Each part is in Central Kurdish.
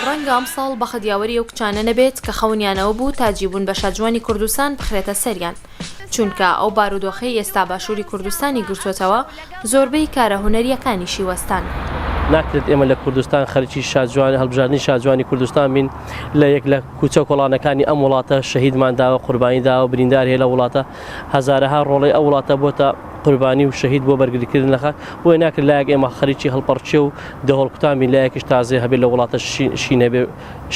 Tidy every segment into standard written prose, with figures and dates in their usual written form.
ڕەنگە ئەمساڵ بەخت یاوەری ئەو کچانە نەبێت کە خەونیان ئەوە بوو تاجی بوون بە شاجوانی کوردستان بخرێتە سەریان، چونکە ئەو بارودۆخەی ئێستا باشووری کوردستانی گرتووەتەوە زۆربەی کارە هونەرییەکانیشی وەستان. ناکرێت ئێمە لە کوردستان خەریکی شاجوان هەڵبژاردنی شاجوانی کوردستان بین لە یەک لە کوچە و کۆڵانەکانی ئەم وڵاتە شەهیدمان داوە قوربانی داوە بریندار هەیە لە وڵاتە هەزارەها ڕۆڵەی ئەو وڵاتە بۆتە قوربانی و شەهید بۆ بەرگریکردن لە خاک بۆیە ناکرێت لایەک ئێمە خەریکی هەڵپەڕکێ و دەهۆڵ کوتان بین لایەکیش تازێ هەبێت لە وڵاتە شین هەبێ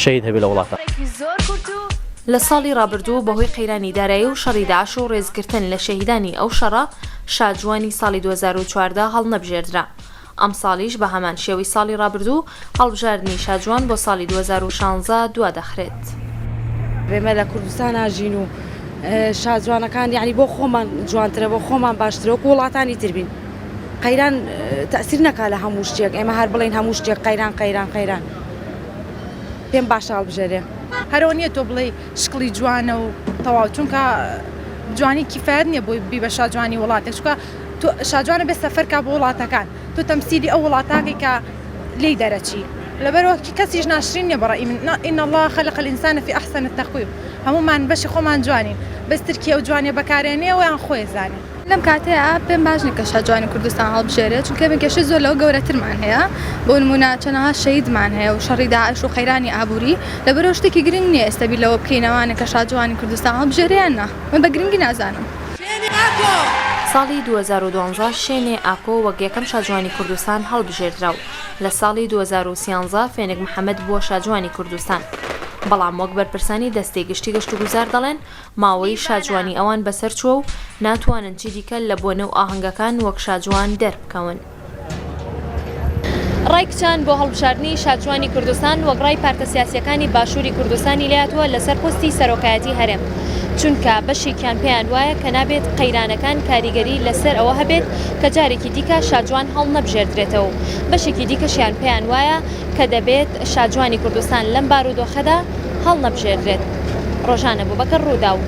شەهید هەبێ لە وڵاتە. لە ساڵی ڕابردوو بەهۆی قەیرانی دارایی و شەڕی داعش و ڕێزگرتن لە شەهیدانی ئەو شەڕە، شاجوانی ساڵی 2014 هەڵنەبژێردرا. ئەمساڵیش بە هەمان شێوەی ساڵی ڕابردوو، هەڵبژاردنی شاجوان بۆ ساڵی 2016 دوادەخرێت. ئێمە لە کوردستان ئاژین و شاجوانەکان یانی بۆ خۆمان جوانترە بۆ خۆمان باشترە وەکو وڵاتانی تر بین قەیران تەسیر نەکا لە هەموو شتێک ئێمە هەر بڵێین هەموو شتێک قەیران قەیران قەیران پێم باشە هەڵبژێرێ. هەرەوە نیە تۆ بڵێی شکڵی جوانە و تەواو چونکە جوانی کیفایەت نیە بۆی بی بە شاجوانی وڵاتێک چونکە تۆ شاجوانە بێ سەفەر کا بۆ وڵاتەکان تۆ تەمسیلی ئەو وڵاتاکەی کە لێی دەرەچی لەبەرئەوە کەسیش ناشرین نیە بەڕەئی من ان اللە خلق الانسان فی احسن تقویم هەموومان بەشی خۆمان جوانین بەس ترکی ئەو جوانیە بەکارێنێ ویان خۆی زانێ. لەم کاتەیا پێم باش نیە کە شاجوانی کوردستان هەڵبژێرێ چونکە ئێمە کێشەی زۆر لەوە گەورەترمان هەیە بۆ نموونە چەنەها شەهیدمان هەیە و شەڕی داعش و قەیرانی ئابووری لەبەرئەوە شتێکی گرنگ نیە ئێستا بیر لەوە بکەینەوانێ کە شاجوانی کوردستان هەڵبژێرێ یان نا من بە گرنگی نازانم. ساڵی 2012 شێنێ ئاکۆ وەک یەکەم شاجوانی کوردستان هەڵبژێردرا و لە ساڵی 2013 فێنک محەمەد بووە شاجوانی کوردستان بەڵام وەک بەرپرسانی دەستەی گشتی گەشتوگوزار دەڵێن ماوەی شاجوانی ئەوان بەسەر چووە و ناتوانن چیدیکە لە بۆنە و ئاهەنگەکان وەک شاجوان دەربکەون. ڕای کچان بۆ هەڵبژاردنی شاجوانی کوردستان وەک ڕای پارتە سیاسییەکانی باشووری کوردستانی لێهاتووە لەسەر پۆستی سەرۆکایەتی هەرێم، چونکە بەشێکیان پێیان وایە کە نابێت قەیرانەکان کاریگەری لەسەر ئەوە هەبێت کە جارێکی دیکە شاجوان هەڵنەبژێردرێتەوە و بەشێکی دیکەشیان پێیان وایە کە دەبێت شاجوانی کوردستان لەم بارودۆخەدا هەڵنەبژێردرێت. ڕۆژان ئەبوبەکر، ڕووداو.